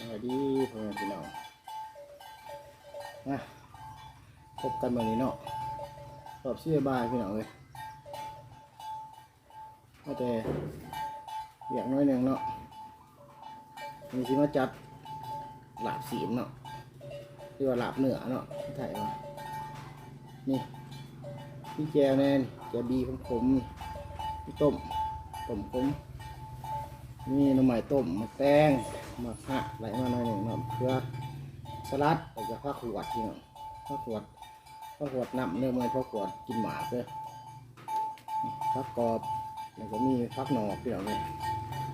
ສະບາຍດີພໍ່ແມ່ພີ່ນ້ອງ ມາພົບກັນມື້ນີ້ເນາະ ຮອບສາຍໆ ພີ່ນ້ອງເອີຍ. ມາແຕ່ວຽກໜ້ອຍໜຶ່ງເນາະ ມື້ນີ້ຊິມາຈັດລາບຊີ້ນເນາະ ຫຼືວ່າລາບເນື້ອເນາະ ໄທວ່າ. ນີ້ ມີແຈ່ວແດ່ ແຈ່ວບີຂົມໆ ມີຕົ້ມ ຕົ້ມຂົມ ມີໜໍ່ໄມ້ຕົ້ມ ໝາກແຕງ ໝາກຮະ ໄລ່ມາໜ້ອຍໜຶ່ງເນາະ ເພື່ອສະຫຼັດ ແລ້ວກໍຜັກຫວດ ພີ່ນ້ອງ ຜັກຫວດ ຜັກຫວດນຳເດີ ບໍ່ແມ່ນຜັກຫວດກິນໝາກເດີ. ຜັກກອບ ແລ້ວກໍມີຜັກໜໍ່ ພີ່ນ້ອງເອີຍ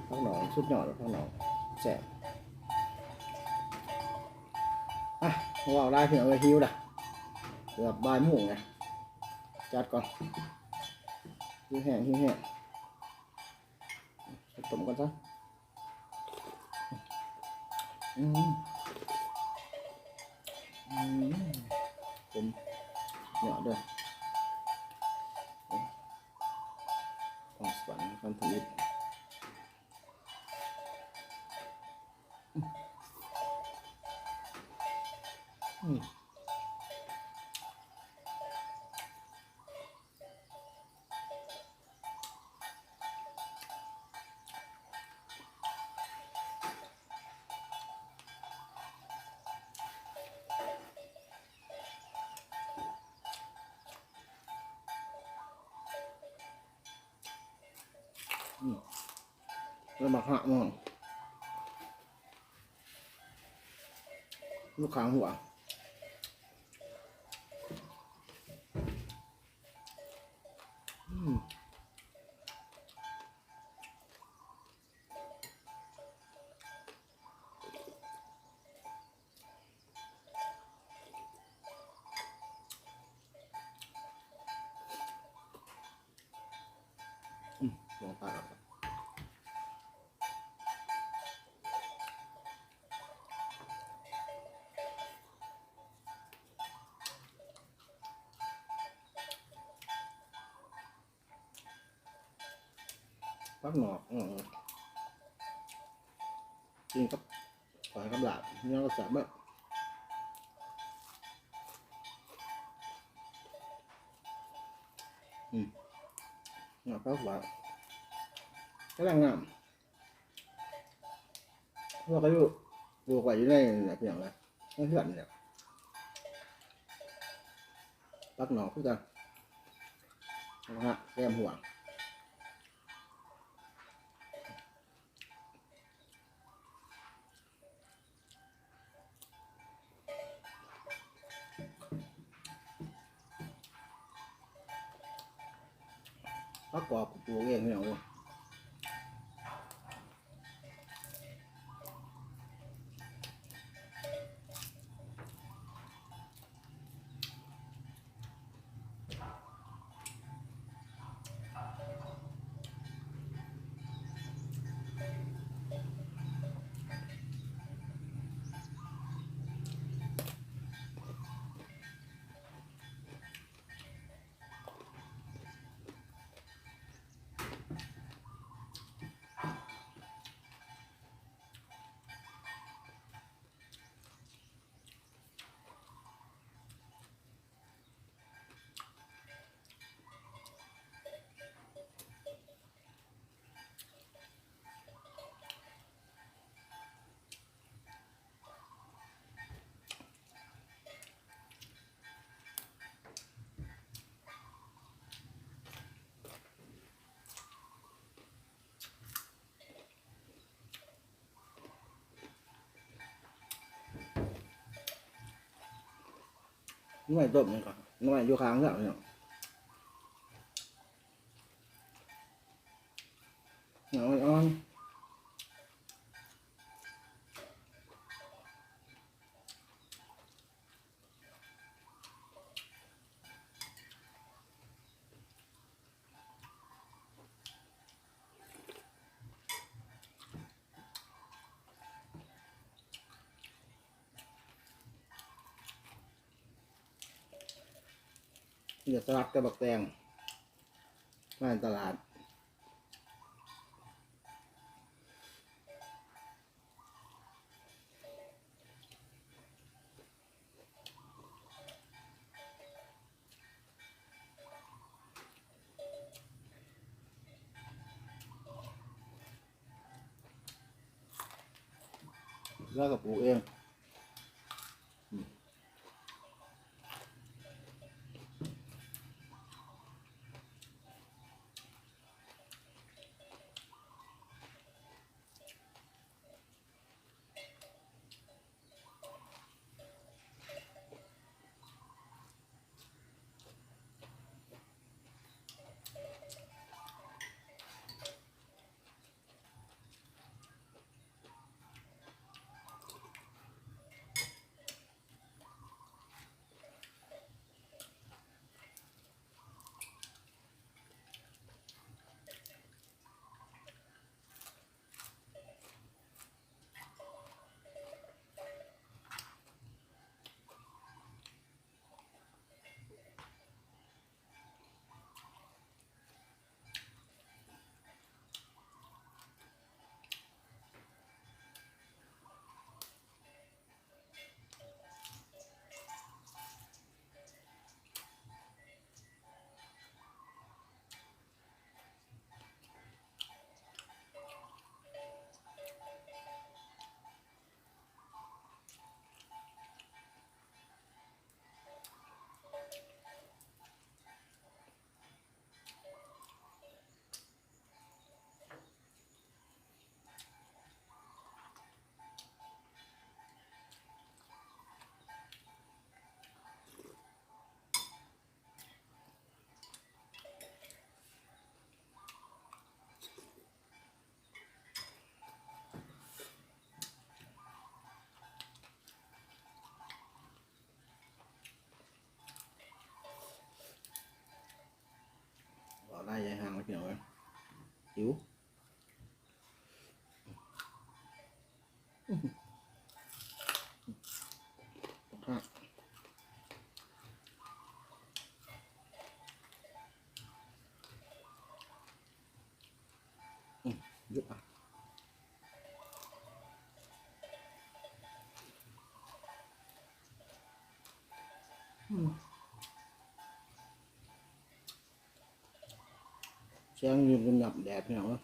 ຜັກໜໍ່ສຸດຍອດ ຜັກໜໍ່ແຊບ. ອ່ະ ເວົ້າຫຼາຍ ພີ່ນ້ອງເອີຍ ຫິວລະ ເກືອບບ່າຍໂມງລະ ຈັດກ່ອນ ຫິວແຮງ ຫິວແຮງ ໃສ່ຕົ້ມກ່ອນຊະ. ອືມ ອືມ ເປັນຍອດເດີ ຂອງສວນຄຳທຳອິດ. ອືມ ອືມ. ອືມ ແລ້ວໝາກຫະມັນຢູ່ຂ້າງຫົວ ອືມ. ອືມ ລອງປາກ ຜັກໜໍ່ ອືມ ກິນກັບຫອຍກັບລາບ ແນວກໍແຊບເບິດ ອືມ ໜໍ່ຜັກຫວານ ກຳລັງງາມ. ເຮົາກໍຢູ່ ປູກໄວ້ຢູ່ໃນນັ້ນແຫຼະ ພີ່ນ້ອງເອີຍ ໃນເຮືອນນີ້ແຫຼະ ຜັກໜໍ່ຄືກັນ ແລ້ວກໍແກມຫົວ ຜັກກອບປູກເອງ ພີ່ນ້ອງເອີຍ. ໜໍ່ໄມ້ຕົ້ມນີ້ກໍ ໜໍ່ໄມ້ຢູ່ຂ້າງເຮືອນເນາະ ໜໍ່ໄມ້ອ່ອນໆ. ເຫຼືອສະຫຼັດກັບບັກແຕງ ມາຕະຫຼາດ. ເຮືອກະປູກເອງ. ບໍ່ໄດ້ ຍາຍຫ່າງແລ້ວ ພີ່ນ້ອງເອີຍ ຫິວ. ສຽງຍຸບຫຍັບແດດ ພີ່ນ້ອງເອີຍ.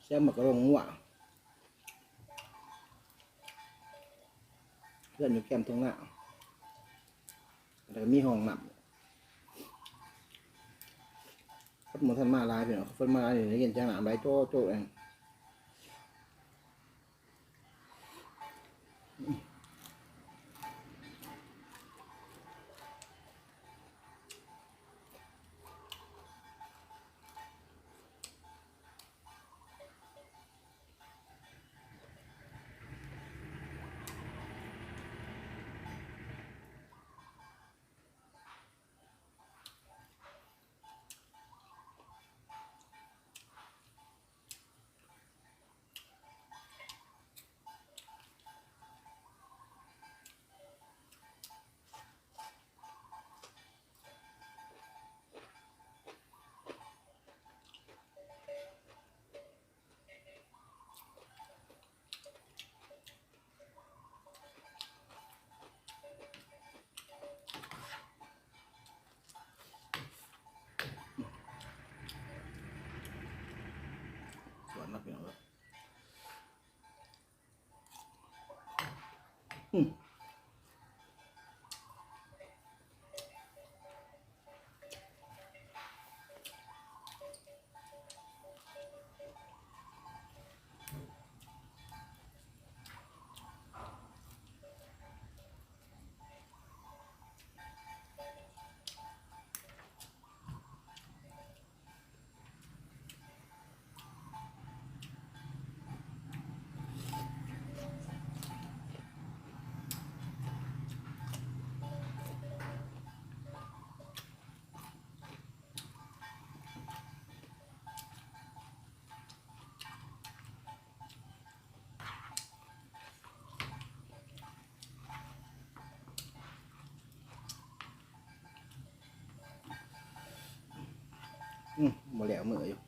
ສຽງໝາກກະລົງງົວ ເຮືອນຢູ່ແຄມທົ່ງນາ ແລ້ວກະມີຫ້ອງນ້ຳ. ຄົນບໍ່ທັນມາຫຼາຍ ພີ່ນ້ອງ ຄົນມາຫຼາຍນີ້ໄດ້ຍິນສຽງນ້ຳໄຫຼໂຈະໂຈະເອງ. ສວນເນາະ ພີ່ນ້ອງເອີຍ. ອືມ. ອືມ ບໍ່ແລ້ວມື້ຢູ່.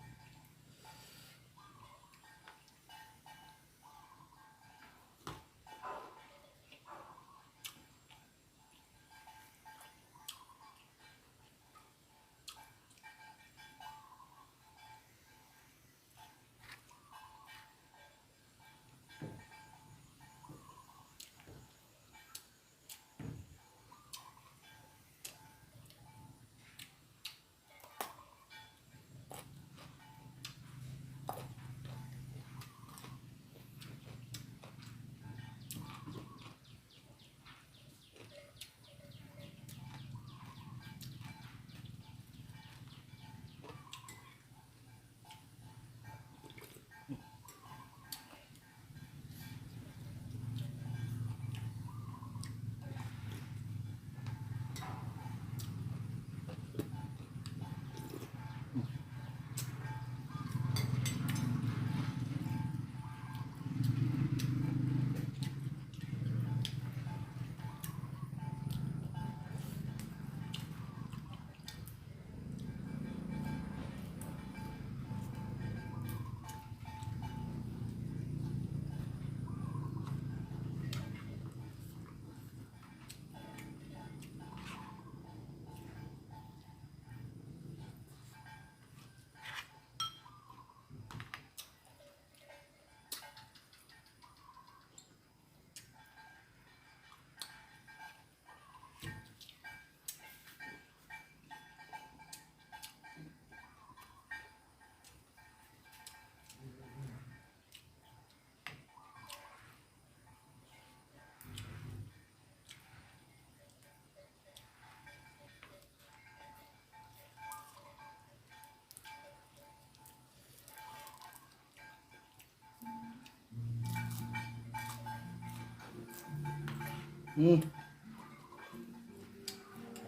ອືມ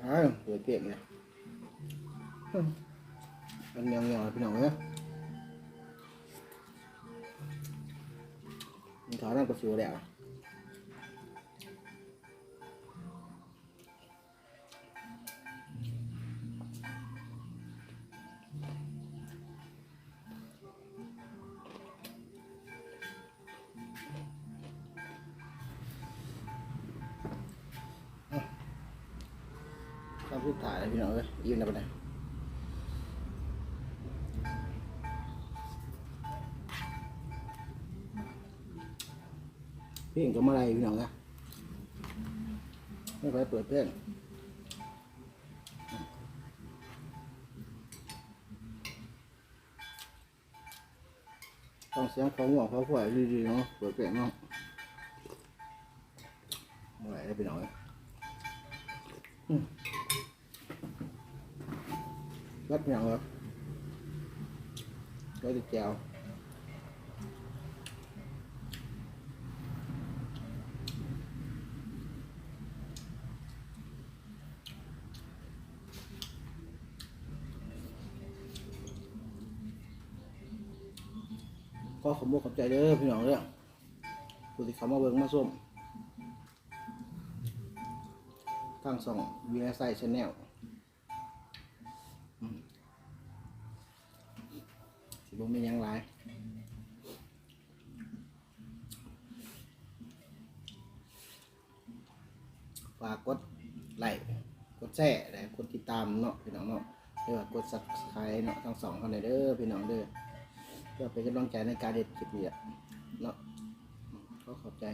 ອ້າວ ເປີດເພງເລີຍ ອືມ ມັນຍອງໆ ພີ່ນ້ອງເອີຍ ມັນເຂົ້ານຳກະຊິບໍ່ແລ້ວ. ຄຳສຸດທ້າຍແລ້ວ ພີ່ນ້ອງເອີຍ ອີ່ມແລ້ວບັດນີ້ ເພງກະມາໄລ່ ພີ່ນ້ອງເອີຍ ມີໃຜເປີດເພງ. ຟັງສຽງຂອງງົວຂອງຄວາຍດີໆ ເນາະ ເປີດເພງເນາະ ບໍ່ໄດ້ເດີພີ່ນ້ອງເອີຍ ອືມ ເບິດຫຍັງເລີຍ ເຫຼືອແຕ່ແຈ່ວ. ຂໍຂອບອົກຂອບໃຈເດີພີ່ນ້ອງເດີ ຜູ້ທີ່ເຂົ້າມາເບິ່ງມາຊົມທາງຊ່ອງ ວີໄລໄຊ Channel ອືມ ຊິບໍ່ມີຫຍັງຫຼາຍ ຝາກກົດໄລ້ ກົດແຊ ແລະ ກົດຕິດຕາມເນາະ ພີ່ນ້ອງເນາະ ຫຼືວ່າກົດ Subscribe ເນາະ ທາງຊ່ອງເຮົາແດ່ເດີພີ່ນ້ອງເດີ ເພື່ອເປັນກຳລັງໃຈໃນການເຮັດຄລິບນີ້ແຫຼະເນາະ ຂໍຂອບໃຈ.